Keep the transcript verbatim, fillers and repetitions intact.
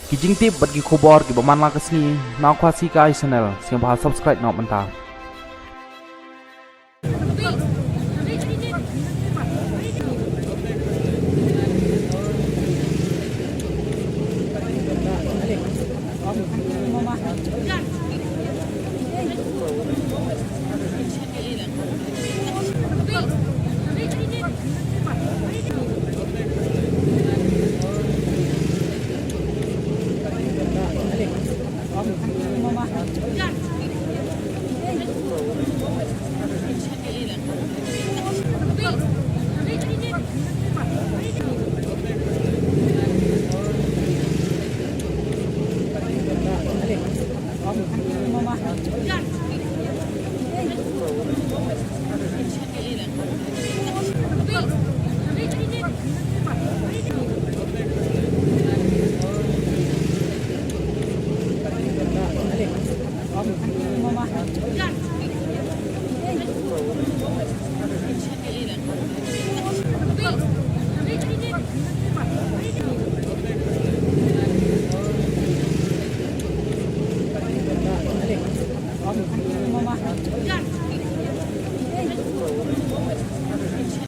Ki jingtip bad ki khubor kiba man la ka sngi na Khasi Kai Channel, sngewbha subscribe noh mynta.